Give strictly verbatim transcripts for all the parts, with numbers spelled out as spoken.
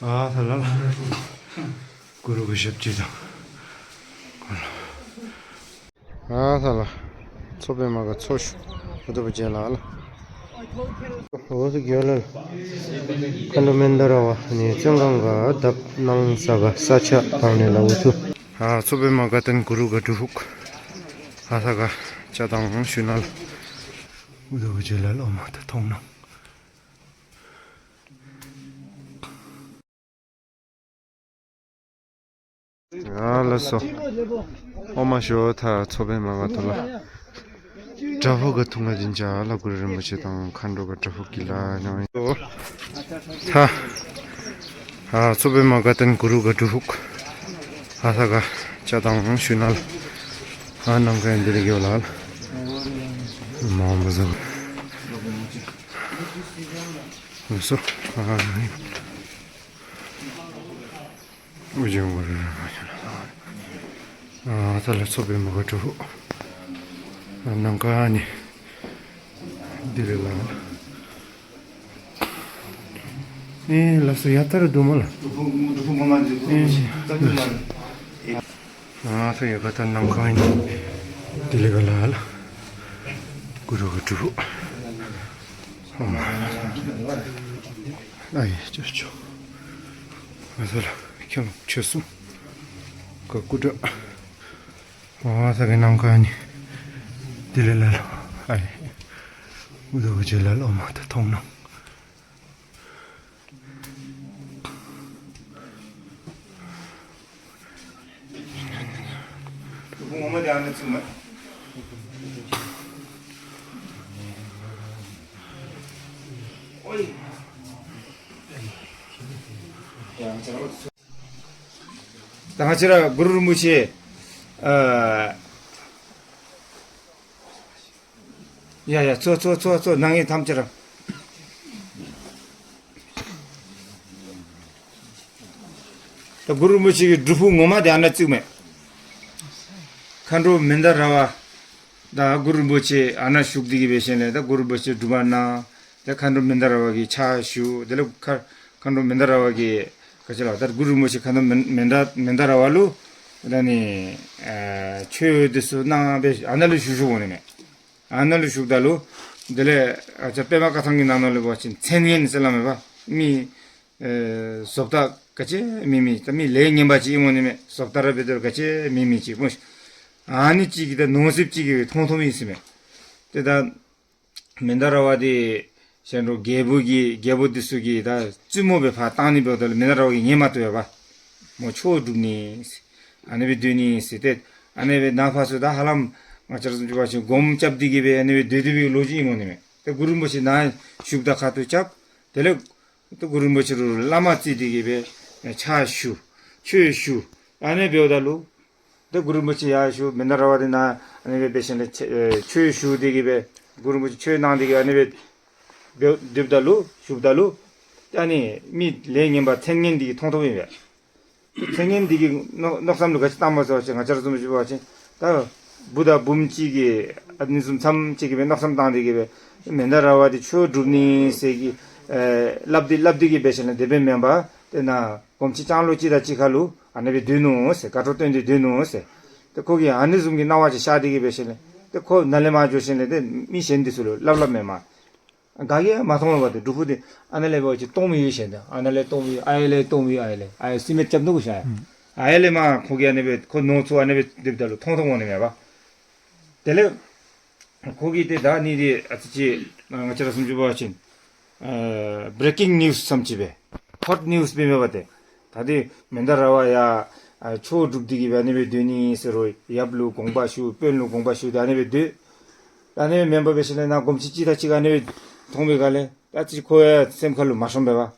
ཨ་ཐ་ལ་ལ། གུ་རུ་གི་ཞབས་ཕྱི་དང་། ཨ་ཐ་ལ། མཚོ་པདྨ་ག་མཚོ་ཞུ། ཨུ་ཐུ་བ་ཇེ་ལ་ལ། འོ་ཐུ་གི་ལ་ལ། མཁའ་འགྲོ་མནྡ་ར་བ་ནི་བཙོན་ཁང་ག་བརྡབ་གནང་ས་ག་ས་ཆ་བང་ནི་ལ་འུ་ཐུ། ཨ་མཚོ་པདྨ་ག་དང་གུ་རུ་ག་སྒྲུབ་ཕུག། ཨ་ཐ་ག་ཅ་དང་ཞུ་ན་ལ། ཨུ་ཐུ་བ་ཇེ་ལ་ལ་འོ་མ་ཐ་མཐོང་ན། ཡ་ལགས་སོ། ཨོ་མ་ཞོ་ཐ་མཚོ་པདྨ་ག་ཐུ་ལ། བྲག་ཕུག་ག་ཐུག་ང་བཞིན་ཅ་ལ་གུ་རུ་རིན་པོ་ཆེ་དང་མཁའ་འགྲོ་ག་བྲག་ཕུག་གི་ལ་ཉང་ཡོ། ཐ། ཨ་མཚོ་པདྨ་ག་དང་གུ་རུ་ག་སྒྲུབ་ཕུག། ཨ་ཐ་ག་ཅ་དང་ཞུ་ན་ལ། ཨ་ནང་ག་ཡང་འདི་རིག་ཡོད་ལ། མ་འོང་པ་ཟེར། ལགས་སོ། ཨ། ཨུ་ཇོ་གུ་རུ་རིན་པོ་ཆེ་ལ། ཨ་ཐ་ལ་མཚོ་པདྨ་ག་སྒྲུབ་ཕུག། ཨ་ནང་ག་ནི་འདི་རེ་ལ། ཨེ་ལགས་སོ་ཡ་ད་ར་དུ་མ་ལ། ཨེ། ཨ་ཐ་ཡ་ག་ད་ནང་ག་ནི་འདི་རེ་ག་ལ་ལ། གུ་རུ་ག་སྒྲུབ་ཕུག། ཨ་ཡེ་ཅོ་ཅོ། ཨ་ས་ལ་ཁྱེད་ལོ་ཆོས་གསུང་ག་སྐུ་དྲག། ཨ་ས་གི་ནང་ག་ནི་དེ་ལས་ལ་ལ་ཨ་ཡེ་ཨུ་ཐུ་བ་ཇེ་ལ་ལ་འོ་མ་ཐ་མཐོང་ན། ད་ང་བཅས་ར་གུ་རུ་རིན་པོ་ཆེ་ཨ་ཡ་ཡ་ཚུ་ཚུ་ཚུ་ཚུ་ནང་ཡེ་ཐམས་ཅད་ར། ད་གུ་རུ་རིན་པོ་ཆེ་གི་སྒྲུབ་ཕུག་ངོ་མ་དེ་ཨ་ནཱ་བརྩིགས་མས། མཁའ་འགྲོ་མནྡ་ར་བ། ད་གུ་རུ་རིན་པོ་ཆེ་ཨ་ནཱ་བཞུགས་ཏེ་གི་འབད་ཞིནམ་ལས་ད་གུ་རུ་རིན་པོ་ཆེ་སྒྲུབ་པ་གནང་། ད་མཁའ་འགྲོ་མནྡ་ར་བ་གིས་ཕྱག་ཞུ། དེ་ལས་མཁའ་མཁའ་འགྲོ་མནྡ་ར་བ་གིས་ག་ཅི་ལོ་ད་གུ་རུ་རིན་པོ་ཆེ་མཁའ་འགྲོ་མནྡ་མནྡ་ར་བ་ལུ་ད་ནི་ཨ་ཆོས་འདི་ཚུ་གནང་སྦེ་ཨ་ནཱ་ལུ་བཞུགས་བཞུགསཔ་འོང་ནི་མས། ཨ་ནཱ་ལུ་བཞུགསཔ་ད་ལུ་དེ་ལས་ཨ་ཅ་པདྨ་བཀའ་ཐང་གི་ནང་ན་ལུ་འབད་བ་ཅིན་མཚན་སྙན་ཟེར་སླབ་མས་པ། མི་ཨེ་བཟོ་ལྟ་ག་ཅི་མེད་མི་ད་མི་ལས་ངན་པ་ཅིག་ཨིན་འོང་ནི་མས། བཟོ་ལྟ་ར་འབད་དེ་ག་ཅི་མེད་མི་ཅིག་སྨོ། ཨ་ནི་ཅིག་གིས་ད་ནོར་སྲིད་ཅིག་གིས་མཐོང་མཐོངམ་ཨིན་ཟེར་མས། ཏེ་ད་མནྡ་ར་བ་འདི་གཞན་དྲུང་རྒྱལ་པོ་གི་རྒྱལ་པོ་འདི་ཚུ་གིས་ད་བཙུན་མོ་སྦེ་ཕར་བཏང་ནི་འབདཝ་ད་ལུ་མནྡ་ར་བ་གིས་ཉན་མ་བཏུབ་པས་པ། མོ་ཆོས་སྒྲུབ་ནི་ཟེར་ཨ་ནི་སྦེ་སྡོད་ནི་ཟེར་ཏེ་ཨ་ནི་སྦེ་ནཱ་ཕར་ཚུར་ད་ཧ་ལམ་ང་བཅས་ར་བཟུམ་ཅིག་འབད་བ་ཅིན་སྒོམ་རྐྱབ་སྟེ་གི་སྦེ་ཨ་ནི་སྦེ་སྡོད་སྡོད་པའི་ལོ་རྒྱུས་ཨིན་འོང་ནི་མས། ཏེ་གུ་རུ་རིན་པོ་ཆེ་ནཱ་བཞུགསཔ་ད་ཁ་ཐུག་རྐྱབ། དེ་ལས་ཏེ་གུ་རུ་རིན་པོ་ཆེ་ལུ་བླ་མ་བརྩི་སྟེ་གི་སྦེ་ཕྱག་ཞུ་ཆོས་ཞུ། ཨ་ནི་འབདཝ་ད་ལུ་ཏེ་གུ་རུ་རིན་པོ་ཆེ་ཡར་བཞུགས་མནྡ་ར་བ་འདི་ནཱ་ཨ་ནི་སྦེ་འབད་ཞིནམ་ལས་ཨེ་ཆོས་ཞུ་སྟེ་གི་སྦེ་གུ་རུ་རིན་པོ་ཆེ་ཆོས་གནང་སྟེ་གི་ཨ་ནི་སྦེ་སྡོདཔ་ད་ལུ་བཞུགསཔ་ད་ལུ་ཏེ་ཨ་ནི་མི་ལས་ངན་པ་མཚན་སྙན་འདི་གིས་མཐོང་མཐོངམ་ཨིན་པས། མཚན་སྙན་འདི་གིས་མནོ་མནོ་བསམ་ལུ་ག་ཅི་བཏངམ་སྨོ་ཟེར་བ་ཅིན་ང་བཅས་ར་བཟུམ་ཅིག་འབད་བ་ཅིན་ད་བུ་དང་བུམོ་ཅིག་གིས་ཨ་ནི་བཟུམ་ཙམ་ཅིག་གིས་སྦེ་མནོ་བསམ་བཏང་སྟེ་གི་སྦེ་མནྡ་ར་བ་འདི་ཆོས་སྒྲུབ་ནི་ཟེར་གི་ཨེ་སླབ་སྟེ་སླབ་སྟེ་གི་འབད་ཞིནམ་ལས་དེ་སྦེ་མེན་པར་ཏེ་ནཱ་སྒོམ་ཆེན་ལྕང་ལོ་ཅིག་དང་གཅིག་ཁར་ལུ་ཨ་ནི་སྦེ་སྡོད་ནུག་ཟེར། དགའ་སྤྲོ་སྟོན་ཏེ་སྡོད་ནུག་ཟེར། ཏེ་ཁོ་གིས་ཨ་ནི་བཟུམ་གྱི་སྣང་བ་ཅིག་ཤར་ཏེ་གི་འབད་ཞིནམ་ལས་ཏེ་ཁོ་ནཱ་ལས་མར་འགྱོ་ཞིནམ་ལས་ཏེ་མི་གཞན་འདི་ཚུ་ལུ་སླབ་སླབ་མས་མ། ག་གིས་ཡང་མ་མཐོང་བས་པ། ཏེ་སྒྲུབ་ཕུག་འདི་ཨ་ནཱ་ལས་འབད་བ་ཅིན་སྟོངམ་ཡོད་ཟེར། ཏེ་ཨ་ནཱ་ལས་སྟོངམ་ཡོད། ཨ་ཡ་ལས་སྟོངམ་ཡོད། ཨ་ཡ་ལས་ཨ་ཡ་སི་མེནཊ་རྐྱབ་ནུག་གོ་ཤ་ཡ། ཨ་ཡ་ལས་མར་ཁོ་གིས་ཨ་ནི་སྦེ་ཁོ་ནོར་ཚུ་ཨ་ནི་སྦེ་སྡོདཔ་ད་ལུ་མཐོང་མཐོངམ་འོང་ནི་མས་པ། དེ་ལས་ཁོ་གིས་ཏེ་ད་ཨ་ནི་འདི་ཨ་ཙི་ཅིག་ང་བཅས་ར་བཟུམ་ཅིག་འབད་བ་ཅིན་ཨ་བྲེ་ཀིང་ནིའུསི་ཙམ་ཅིག་སྦེ་ཧོཊ་ནིའུསི་སྦེ་མེན་པ་ཏེ། ད་འདི་མནྡ་ར་བ་ཡར་ཨ་ཆོས་སྒྲུབ་སྟེ་གི་སྦེ་ཨ་ནི་སྦེ་སྡོད་ནི་ཟེར་རུང་ཡབ་ལུ་དགོངས་པ་ཞུ་དཔོན་ལུ་དགོངས་པ་ཞུ་སྟེ་ཨ་ནི་སྦེ་སྡོད། ཨ་ནི་སྦེ་མེན་པར་འབད་ཞིནམ་ལས་ནཱ་སྒོམ་ཆེན་ཅིག་དང་གཅིག་ཁར་ཨ་ནི་སྦེ་མཐོང་བའི་སྒང་ལས་ད་ཨ་ཙི་ཁོ་ཡང་སེམས་ཁར་ལུ་མ་ཤོངམ་པས་པ།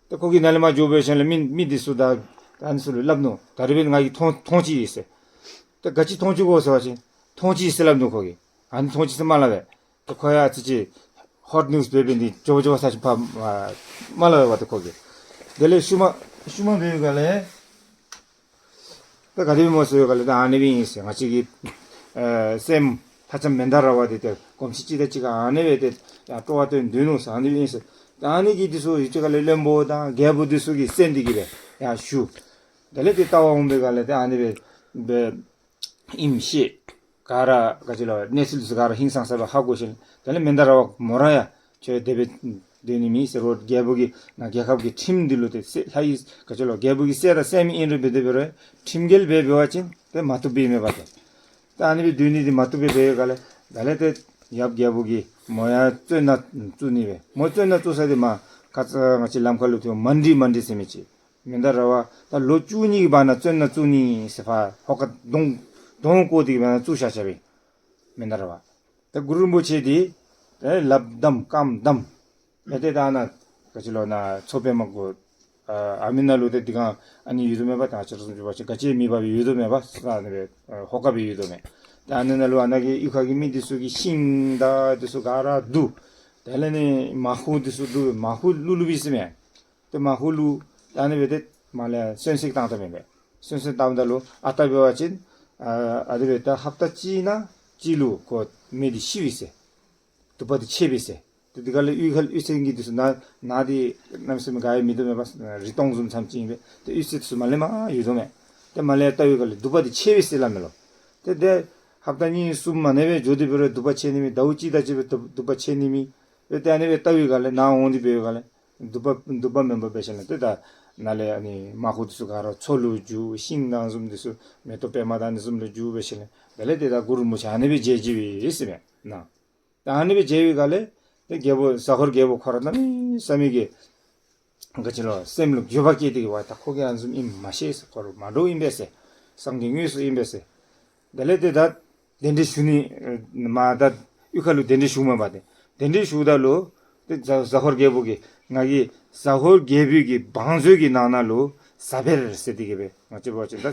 ཏེ་ཁོ་གིས་ནཱ་ལས་མར་འགྱོ་འབད་ཞིནམ་ལས་མི་མི་འདི་ཚུ་དང་ཨ་ནི་ཚུ་ལུ་སླབ་ནུག། ད་རིས་འབདན་ང་གིས་མཐོང་མཐོང་ཅི་ཟེར། ཏེ་ག་ཅི་མཐོང་ཅི་གོ་ཟེར་བ་ཅིན་མཐོང་ཅི་ཟེར་སླབ་ནུག་ཁོ་གིས། ཨ་ནི་མཐོང་ཅི་ཟེར་མ་སླབ་པས། ཏེ་ཁོ་ཡང་ཨ་ཙི་ཅིག་ཧོཊ་ནིའུསི་འབད་འབད་ནི་འདི་འགྱོ་འགྱོ་ས་ཅིག་ཕར་མ་མ་སླབ་པས་ཏེ་ཁོ་གིས། དེ་ལས་ཤུལ་མ་ཤུལ་མ་འབད་བའི་སྒང་ལས་ད་ག་དེ་སྦེ་སྨོ་ཟེར་བའི་སྒང་ལས་ད་ཨ་ནི་སྦེ་ཨིན་ཟེར། ང་བཅས་ཀྱི་ཨེ་སྲསམོ་ལྷ་ལྕམ་མནྡ་ར་བ་འདི་ཏེ་སྒོམ་ཆེན་ཅིག་དང་གཅིག་ཁར་ཨ་ནི་སྦེ་ཏེ་ཡར་སྤྲོ་བ་སྟོན་སྡོད་ནུག་ཟེར། ཨ་ནི་སྦེ་ཨིན་ཟེར། ད་ཨ་ནི་གི་འདི་ཚུ་ཡུལ་ཅིག་ཁ་ལས་བློན་པོ་དང་རྒྱལ་པོ་འདི་ཚུ་གིས་གསན་ཏེ་གི་སྦེ་ཡར་ཞུ། དེ་ལས་དེ་བལྟ་བར་འོང་པའི་སྒང་ལས་ཏེ་ཨ་ནི་སྦེ་སྦེ་ཨིནམ་ཤེས། ག་ར་ག་ཅི་ལོ་གནས་ཚུལ་འདི་ཚུ་ག་ར་ཧིང་སངས་ས་སྦེ་ཧ་གོ་ཞིནམ་དེ་ལས་མནྡ་ར་བ་མོ་ར་ཡ་ཁྱོད་དེ་སྦེ་སྡོད་ནི་མེད་ཟེར་རོགས། རྒྱལ་པོ་གིས་ནཱ་རྒྱལ་ཁབ་ཀྱི་ཁྲིམས་འདི་ལུ་ཏེ་སེ་ལྷ་ཡི་ག་ཅི་ལོ་རྒྱལ་པོ་གི་སྲས་དང་སྲསམོ་ཨིན་རུང་འབད་དེ་འབད་རུང་ཁྲིམས་འགལ་འབད་འབད་བ་ཅིན་ཏེ་མ་བཏུབ་པའི་མེན་པ་ཏེ། ད་ཨ་ནི་སྦེ་སྡོད་ནི་འདི་མ་བཏུབ་པའི་སྦེ་སྒང་ལས་དེ་ལས་ཏེ་ཡབ་རྒྱལ་པོ་གིས་མོ་ཡར་བཙོན་ནང་བཙུགས་ནི་སྦེ། མོ་བཙོན་ནང་བཙུགས་ས་འདི་མར་ཁ་ཙ་ང་བཅས་ལམ་ཁ་ལུ་ཐོན་མན་དྷི་མན་དྷི་ཟེར་མི་ཅིག་མནྡ་ར་བ་ད་ལོ་བཅུ་གཉིས་ཀྱི་བར་ན་བཙོན་ནང་བཙུགས་ནི་ཟེར་ཕར་ཧོ་ཀ་གདོང་གདོང་བསྐོར་ཏེ་གི་བར་ན་བཙུགས་བཞག་བཞགཔ་ཨིན། མནྡ་ར་བ། ད་གུ་རུ་རིན་པོ་ཆེ་འདི་ཏེ་ལགཔ་བསྡམས་རྐངམ་བསྡམས། ཨེ་ཏེ་ད་ནཱ་ག་ཅི་ལོ་ནཱ་མཚོ་པདྨ་གུ་ཨ་ཨ་མི་ནང་ལུ་ཏེ་འདི་སྒང་ཨ་ནི་ཡོད་དོ་མས་པ། ད་ང་བཅས་ར་བཟུམ་ཅིག་འབད་བ་ཅིན་ག་ཅི་མེད་པར་སྦེ་ཡོད་དོ་མས་པ། ས་ཨ་ནི་སྦེ་ཧོ་ཀ་སྦེ་ཡོད་དོ་མས། ད་ཨ་ནི་ནང་ལུ་ཨ་ནཱ་གི་གཡུས་ཁ་གི་མི་འདི་ཚུ་གིས་ཤིང་དང་འདི་ཚུ་ག་ར་བསྡུ། དེ་ལས་ནི་མར་ཁུ་འདི་ཚུ་བསྡུ་སྦེ་མར་ཁུ་བླུག་བླུགཔ་ཨིན་ཟེར་མས། ཏེ་མར་ཁུ་བླུག། ད་ཨ་ནི་སྦེ་ཏེ་མར་ལས་གསོན་བསྲེག་བཏང་བཏངམ་ཨིན་པས། གསོན་བསྲེག་བཏངམ་ད་ལུ་ཨ་རྟག་འབད་བ་ཅིན་ཨ་ཨ་དེ་སྦེ་ད་ཧབ་ཏ་གཅིག་ནང་གཅིག་ལུ་ཁོ་མི་འདི་ཤི་བས་ཟེར། དུ་པ་འདི་ཆད་པས་ཟེར། ཏེ་འདི་ཁ་ལས་གཡུས་ཁ་གཡུས་ཚན་གྱི་འདི་ཚུ་ནང་ནང་འདི་གནམ་མེད་ས་མེད་ག་ཡང་མིན་འདུག་མས་པ། རི་སྟོང་བཟུམ་ཙམ་ཅིག་ཨིན་པས། ཏེ་གཡུས་ཚན་འདི་ཚུ་མར་ལས་མར་ཡོད་དོ་མས། ཏེ་མར་ལས་བལྟ་བའི་སྒང་ལས་དུ་པ་འདི་ཆད་པས་ཟེར་སླབ་མས་ལོ། ཏེ་ཏེ་ཧབ་ཏ་གཉིས་གསུམ་མ་ནེ་སྦེ་འགྱོ་སྟེ་འབད་རུང་དུ་པ་ཆད་ནི་མེད། ཟླཝ་གཅིག་དེ་ཅིག་སྦེ་དུ་དུ་པ་ཆད་ནི་མེད། ཏེ་ཨ་ནི་སྦེ་བལྟ་བའི་སྒང་ལས་ནཱ་འོང་སྟེ་འབད་བའི་སྒང་ལས་དུ་པ་དུ་པ་མེན་པར་འབད་ཞིནམ་ལས་ཏེ་ད་ནཱ་ལས་ཨ་ནི་མར་ཁུ་འདི་ཚུ་ག་ར་མཚོ་ལུ་རྒྱུག། ཤིང་དང་བཟུམ་འདི་ཚུ་མེ་ཏོག་པདྨ་དང་ཨ་ནི་བཟུམ་ལུ་རྒྱུག་འབད་ཞིནམ་ལས་དེ་ལས་ཏེ་ད་གུ་རུ་རིན་པོ་ཆེ་ཨ་ནི་སྦེ་མཇལ་མཇལཝ་ཨིན་ཟེར་མས་ན། ད་ཨ་ནི་སྦེ་མཇལ་བའི་སྒང་ལས་ཏེ་རྒྱལ་པོ་ཟ་ཧོར་རྒྱལ་པོ་ཁོ་ར་གནམ་མེད་ས་མེད་ཀྱི་ག་ཅི་ལོ་སེམས་ལུ་འགྱོད་པ་སྐྱེས་ཏེ་གི་ཝའི་ད་ཁོ་གིས་ཨ་ནི་བཟུམ་ཨིནམ་མ་ཤེས་ཟེར། ཁོ་ར་མ་འདྲཝ་ཨིན་པས་ཟེར། སངས་རྒྱས་དངོས་སུ་ཨིན་པས་ཟེར། དེ་ལས་ཏེ་ད་གདན་འདྲེན་ཞུ་ནི་མར་ད་གཡུས་ཁ་ལུ་གདན་འདྲེན་ཞུཝ་མས་པ་ཏེ། གདན་འདྲེན་ཞུཝ་ད་ལུ་ཏེ་ཟ་ཟ་ཧོར་རྒྱལ་པོ་གིས་ང་གིས་ཟ་ཧོར་རྒྱལ་པོའི་གི་བང་མཛོད་ཀྱི་ནང་ན་ལུ་ཟ་བེར་ཟེར་ཏེ་གི་སྦེ་ང་བཅས་འབད་བ་ཅིན་ད་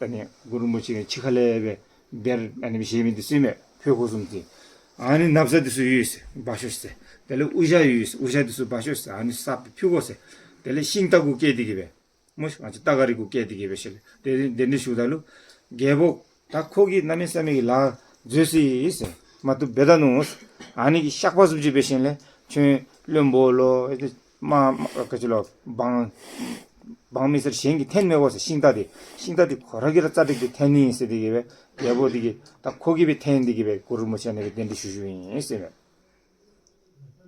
ཨ་ནི་གུ་རུ་རིན་པོ་ཆེ་གི་ཕྱི་ཁ་ལས་སྦེ་བེར་ཨ་ནི་སྦེ་བཞེས་མི་འདི་ཚུ་ཨིན་མས། ཕོར་གུ་བཟུམ་ཅིག། ཨ་ནི་ན་བཟའ་འདི་ཚུ་ཡོད་ཟེར་འབག་ཤོག་ཟེར། དེ་ལས་དབུ་ཞྭ་ཡོད་ཟེར། དབུ་ཞྭ་འདི་ཚུ་འབག་ཤོག་ཟེར། ཨ་ནི་ས་ཕུལ་དགོ་ཟེར། དེ་ལས་ཤིང་རྟ་གུ་བཀལ་ཏེ་གི་སྦེ་མོ་ཤིག་ང་བཅས་རྟ་ག་རི་གུ་བཀལ་ཏེ་གི་སྦེ་ཞིནམ་ལས་དེ་དེ་འདྲ་ཞུཝ་ད་ལུ་རྒྱལ་པོ་ད་ཁོ་གིས་གནམ་མེད་ས་མེད་ཀྱི་ལཱ་འཛོལ་སོ་ཡི་ཟེར། མ་བཏུབ་འབད་ད་ནུག་ཟེར། ཨ་ནི་གི་བཤགས་པ་བཟུམ་ཅིག་འབད་ཞིནམ་ལས་ཁྱོད་བློན་པོ་ལོ་ཨེ་ཏེ་མ་མ་ག་ཅི་ལོ་འབངས་འབངས་མི་སེར་གཞན་གྱིས་འཐེན་མི་དགོ་ཟེར། ཤིང་རྟ་འདི་ཤིང་རྟ་འདི་ཁོ་ར་གིས་ར་རྩ་དྲེག་སྟེ་འཐེན་ནི་ཨིན་ཟེར་ཏེ་གི་སྦེ་རྒྱལ་པོ་འདི་གིས་ད་ཁོ་གིས་སྦེ་འཐེན་ཏེ་གི་སྦེ་གུ་རུ་རིན་པོ་ཆེ་ཨ་ནི་སྦེ་གདན་འདྲེན་ཞུ་ཞུཝ་ཨིན་ཟེར་མས།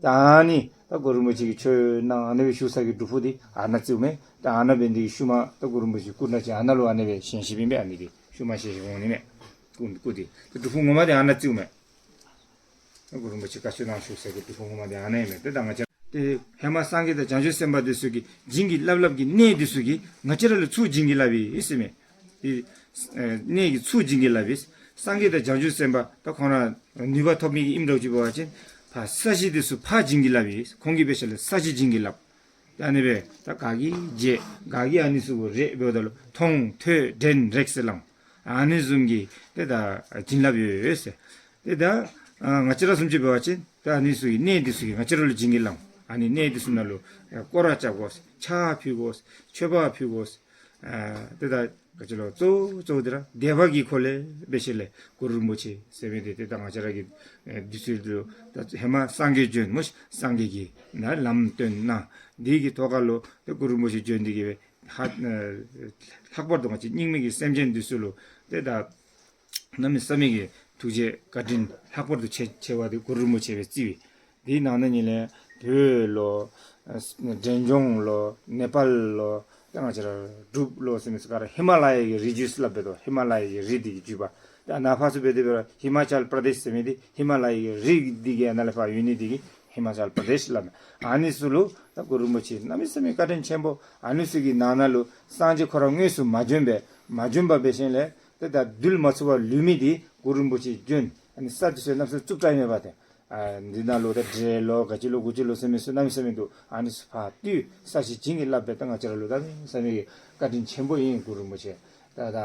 ད་ཨ་ནི་ད་གུ་རུ་རིན་པོ་ཆེ་གིས་ཆོས་གནང་ཨ་ནི་སྦེ་ཞུ་ས་གི་སྒྲུབ་ཕུག་འདི་ཨ་ནཱ་བརྩིཝ་མས། ད་ཨ་ནཱ་འབད་ནི་འདི་གིས་ཤུལ་མ་ད་གུ་རུ་རིན་པོ་ཆེ་སྐུ་ན་ཅིག་ཨ་ནཱ་ལུ་ཨ་ནི་སྦེ་བཞེངས་བཞེངསམ་ཨིན་པས། ཨ་ནི་འདི་ཤུལ་མ་བཞེངས་བཞེངསམ་འོང་ནི་མས། སྐུ་སྐུ་འདི་ད་སྒྲུབ་ཕུག་ངོ་མ་འདི་ཨ་ནཱ་བརྩིཝ་མས། ད་གུ་རུ་རིན་པོ་ཆེ་བཀའ་ཆོས་གནང་བཞུགས་ས་གི་སྒྲུབ་ཕུག་ངོ་མ་འདི་ཨ་ནཱ་ཨིན་མས། ཏེ་ད་ང་བཅས་ཏེ་ཧེ་མ་སངས་རྒྱས་དང་བྱང་ཆུབ་སེམས་དཔའ་འདི་ཚུ་གིས་བྱིན་གྱིས་བརླབས་བརླབས་ཀྱི་གནས་འདི་ཚུ་གིས་ང་བཅས་ར་ལུ་ཚུར་བྱིན་གྱིས་བརླབས་ཡི་ཟེར་མས། ཏེ་ཨེ་གནས་ཀྱིས་ཚུར་བྱིན་གྱིས་བརླབས་ཡི། སངས་རྒྱས་དང་བྱང་ཆུབ་སེམས་དཔའ་ད་ཁོང་ར་ནུས་པ་ཐོབ་མི་གི་ཨིནམ་འདྲཝ་ཅིག་འབད་བ་ཅིན་ཕར་ས་གཞི་འདི་ཚུ་ཕར་བྱིན་གྱིས་བརླབས་ཡི། ཁོང་གིས་འབད་ཞིནམ་ལས་ས་གཞི་བྱིན་གྱིས་བརླབས། ད་ཨ་ནི་སྦེ་ད་ག་གིས་བརྗེད་ག་གིས་ཨ་ནི་ཚུ་གུ་རེག་འབདཝ་ད་ལུ་མཐོང་ཐོས་དྲན་རེག་ཟེར་ལགས། ཨ་ནི་བཟུམ་གྱི་ཏེ་ད་བྱིན་རླབས་ཡོད་ཟེར། ཏེ་ད་ཨ་ང་བཅས་ར་བཟུམ་ཅིག་འབད་བ་ཅིན་ད་ཨ་ནི་ཚུ་གི་གནས་འདི་ཚུ་གིས་ང་བཅས་ར་ལུ་བྱིན་གྱིས་བརླབས། ཨ་ནི་གནས་འདི་ཚུ་ནང་ལུ་ཨ་སྐོར་ར་རྐྱབ་དགོ་ཟེར། ཕྱག་ཕུལ་དགོ་ཟེར། མཆོད་པ་ཕུལ་དགོ་ཟེར། ཨ་ཏེ་ད་ག་ཅི་ལོ་གཙོ་བོ་གཙོ་བོ་འདི་ར་དད་པ་གི་སྒོ་ལས་འབད་ཞིནམ་ལས་གུ་རུ་རིན་པོ་ཆེ་ཟེར་མི་འདི་ཏེ་ད་ང་བཅས་ར་གི་ཨེ་འདི་ཚུ་ལུ་ད་ཧེ་མ་སངས་རྒྱས་བྱོན་མོ་ཤིག་སངས་རྒྱས་ཀྱིས་ནཱ་ལམ་སྟོན་གནང་། འདི་གི་ཐོག་ཁ་ལུ་ཏེ་གུ་རུ་རིན་པོ་ཆེ་བྱོན་ཏེ་གི་སྦེ་ལྷག་ཨེ་ལྷག་པར་དུ་ང་བཅས་རྙིང་མའི་གི་སེམས་ཅན་འདི་ཚུ་ལུ་ཏེ་ད་གནམ་མེད་ས་མེད་ཀྱི་ཐུགས་རྗེ་བཀའ་དྲིན་ལྷག་པར་དུ་ཆེ་ཆེ་བ་འདི་གུ་རུ་རིན་པོ་ཆེ་སྦེ་བརྩིཝ་ཨིན། དེའི་ནང་ན་ཉིད་ལས་བོད་ལོ་ཨ་འབྲས་ལྗོངས་ལོ་ནེ་པཱལ་ལོ་ད་ང་བཅས་ར་འབྲུག་ལོ་ཟེར་མི་ཚུ་ག་ར་ཧི་མ་ལ་ཡ་གི་རི་རྒྱུད་ཟེར་སླབ་འབད་དོ། ཧི་མ་ལ་ཡ་གི་རི་འདི་གི་རྒྱུད་པ། ད་ནཱ་ཕར་ཚུར་འབད་དེ་འབད་རུང་ཧི་མ་ཅལ་པྲ་དེཤ་ཟེར་མི་འདི་ཧི་མ་ལ་ཡ་གི་རི་འདི་གི་ཨ་ནཱ་ལས་ཕར་ཡོད་ནི་འདི་གིས་ཧི་མ་ཅལ་པྲ་དེཤ་སླབ་མས། ཨ་ནི་ཚུ་ལུ་ད་གུ་རུ་རིན་པོ་ཆེ་གནམ་མེད་ས་མེད་བཀའ་དྲིན་ཆེན་པོ། ཨ་ནི་ཚུ་གི་ནང་ན་ལུ་སངས་རྒྱས་ཁོ་ར་དངོས་སུ་མ་བྱོན་པས། མ་བྱོན་པར་འབད་ཞིནམ་ལས་ཏེ་ད་འདུལ་མ་ཚུགས་པར་ལུས་མི་འདི་གུ་རུ་རིན་པོ་ཆེ་བྱོན། ཨ་ནི་ས་འདི་ཚུ་གནམ་མེད་ས་མེད་རྩུབ་དྲགས་ཨིན་མས་པ་ཏེ། ཨ་འདི་ནང་ལུ་ད་འབྲས་ལོ་ག་ཅི་ལོ་གུ་ཅི་ལོ་ཟེར་མི་ཚུ་གནམ་མེད་ས་མེད་འདུག། ཨ་ནི་ཚུ་ཕར་བཏུལ་ས་གཞི་བྱིན་གྱིས་བརླབས་སྦེ་ད་ང་བཅས་ར་ལུ་གནམ་མེད་ས་མེད་ཀྱི་བཀའ་དྲིན་ཆེན་པོ་ཨིན་གུ་རུ་རིན་པོ་ཆེ། ད་ད་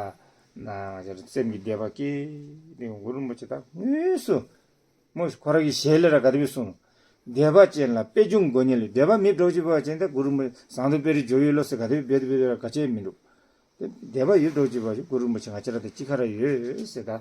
ནཱ་ང་བཅས་ར་སེམས་ཀྱི་དད་པ་སྐྱེས་ནི་གུ་རུ་རིན་པོ་ཆེ་ད་དངོས་སུ་མོ་ཁོ་ར་གི་ཞལ་ལས་ར་ག་དེ་སྦེ་གསུངས་ནུག། དད་པ་ཅན་ལ་པད་འབྱུང་དགོས་ཉིད་ལས། དད་པ་མེདཔ་འདྲཝ་ཅིག་འབད་བ་ཅིན་ད་གུ་རུ་རིན་པོ་ཟངས་མདོག་དཔལ་རི་འཇོ་བའི་བློ་ཟེར་ག་དེ་སྦེ་འབད་དེ་འབད་དེ་ར་ག་ཅི་ཡང་མིན་འདུག། དད་པ་ཡོདཔ་འདྲཝ་ཅིག་འབད་བ་ཅིན་གུ་རུ་རིན་པོ་ཆེ་ང་བཅས་ར་དང་གཅིག་ཁར་ར་ཡོད་ཟེར་ད་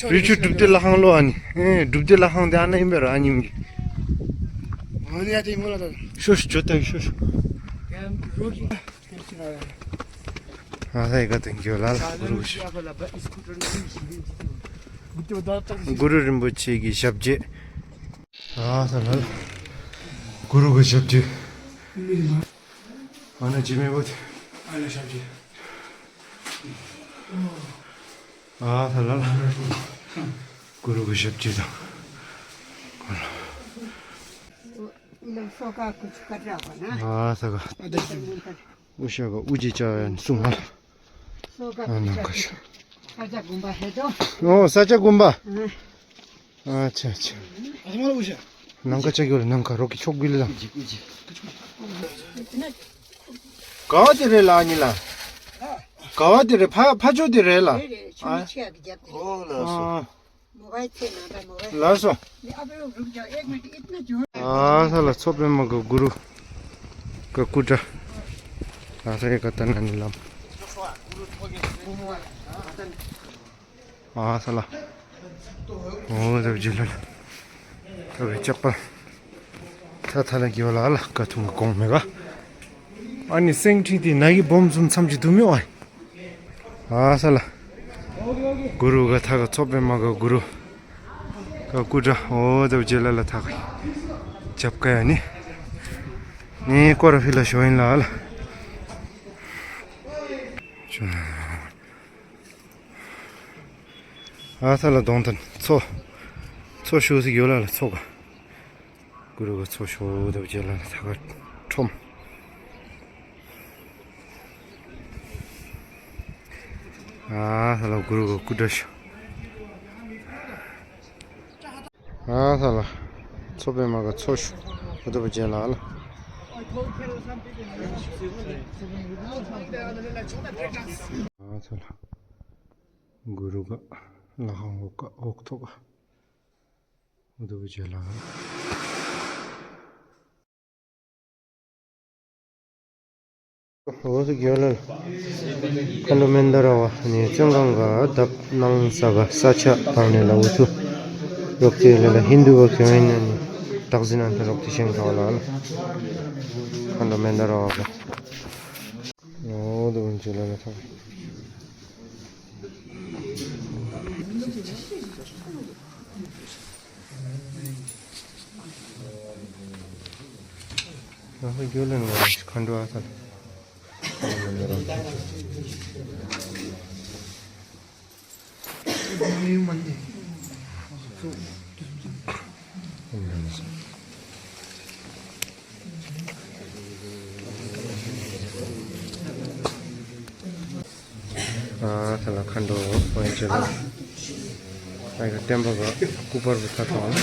རི་ཆུ་སྒྲུབ་སྡེ་ལ་ཧང་ལོ་ཨ་ནི། ཨེ་སྒྲུབ་སྡེ་ལ་ཧང་དེ་ཨ་ནི་ཨིན་པས་ར་ཨ་ནི་ཨིན་གི། ཤོ་ཤོ་ཇོ་ཏ་ཤོ་ཤོ། ཨ་ས་ཡི་ག་དེ་གི་ལ་ལ་གུ་རུ་གུ་རུ་རིན་པོ་ཆེ་གི་ཞབས་རྗེས། ཨ་ས་ལ་ལ་གུ་རུ་གི་ཞབས་རྗེས། ཨ་ན་ཇི་མེ་བོ་དེ། ཨ་ན་ཞབས་རྗེས། ཨ་ས་ལ་ལ་གུ་རུ་གི་ཞབས་རྗེས་དང་། ཨ་ས་ག་ཨུ་ཤ་ག་ཨུ་ཅེ་ཡ་ནི་སུང་ང་། ཨ་ནང་ཁ་ཤོ། ཨོ་ས་སྐྱ་དགོན་པ། ཨ་ཆ་ཆ། ནང་ཁ་ཆ་གི་ལ་ནང་ཁ་རོ་ཀི་ཆོག་གི་ལ། ག་བ་དེ་རེད་ལ་ཨ་ནི་ལ། ག་བ་དེ་རེད་ཕ་ཕ་ཆོ་དེ་རེད་ལ། ཨ་ཨོ་ལགས་སོ། ལགས་སོ། ཨ་ས་ལ་མཚོ་པདྨ་གི་གུ་རུ་གི་སྐུ་འདྲ། ཨ་ས་ཡི་ག་ཏ་ན་ནི་ལམ། ཨ་ས་ལ། ཨོ་ད་བྱེ་ལ་ལ། ད་བའི་ཅག་པ། ད་ཐ་ལ་གི་བ་ལ་ལ་ཀ་ཐུང་གི་གོང་མེ་ག། ཨ་ནི་སེང་ཁྲི་དེ་ན་གི་སྦོམ་ཙམ་ཙམ་ཅིག་འདུག་མི་ཨ། ཨ་ས་ལ། གུ་རུ་ག་ཐ་ག་མཚོ་པདྨ་ག་གུ་རུ་ག་སྐུ་འདྲ། ཨོ་ད་བྱེ་ལ་ལ་ཐ་ག་རྒྱབ་ཀ་ཡ་ནི། ནི་ཀོ་ར་ཕི་ལ་ཤོ་ཡིན་ལ་ལ། ཨ་ས་ལ་གདོང་ཐང་མཚོ། མཚོ་ཤུགས་སི་ཡོད་ལ་ལ་མཚོ་ག། གུ་རུ་ག་མཚོ་ཤོ་ད་བྱེ་ལ་ལ་ཐ་ག་ཁྲོམ། ཨ་ས་ལ་གུ་རུ་ག་སྐུ་འདྲ་ཤོ། ཨ་ཐ་ལ། མཚོ་པདྨ་ག་མཚོ་ཤུགས་འུ་དུ་བ་མཇལ་ལ་ལ། ཨ་ཐ་ལ། གུ་རུ་ག་ལ་ཁང་འོག་ག་འོག་ཐོག་ག་འུ་དུ་བ་མཇལ་ལ་ལ། འོ་ཟུག་གི་ཡོད་ལ། མཁའ་འགྲོ་མནྡ་ར་བ་ནི་བཙོན་ཁང་ག་བརྡབ་གནང་ས་ག་ས་ཆ་དང་ནི་ལ་འུ་ཐུ་རོགས་ཏེ་ལ་ལ་ཧིན་དུ་བ་གི་ཨིན་ན་ནི་བདག་འཛིན་ཨན་ཐ་རོགས་ཏེ་ཤེང་ཐ་བ་ལ་ལ། མཁའ་འགྲོ་མནྡ་ར་བ་ག་འོ་དུ་འཇུ་ལ་ལ་ཐང་། ཨ་ཧོ་རྒྱུ་ལེན་ང་མཁའ་འགྲོ་ཨ་ཐ་ལ། ཨ་ཐ་ལ་མཁའ་འགྲོ་ཨོ་ཡ་ཅེ་ལ། ཨའི་ག་བརྟན་པ་ག་སྐུ་པར་བུ་ཐ་ཐོང་།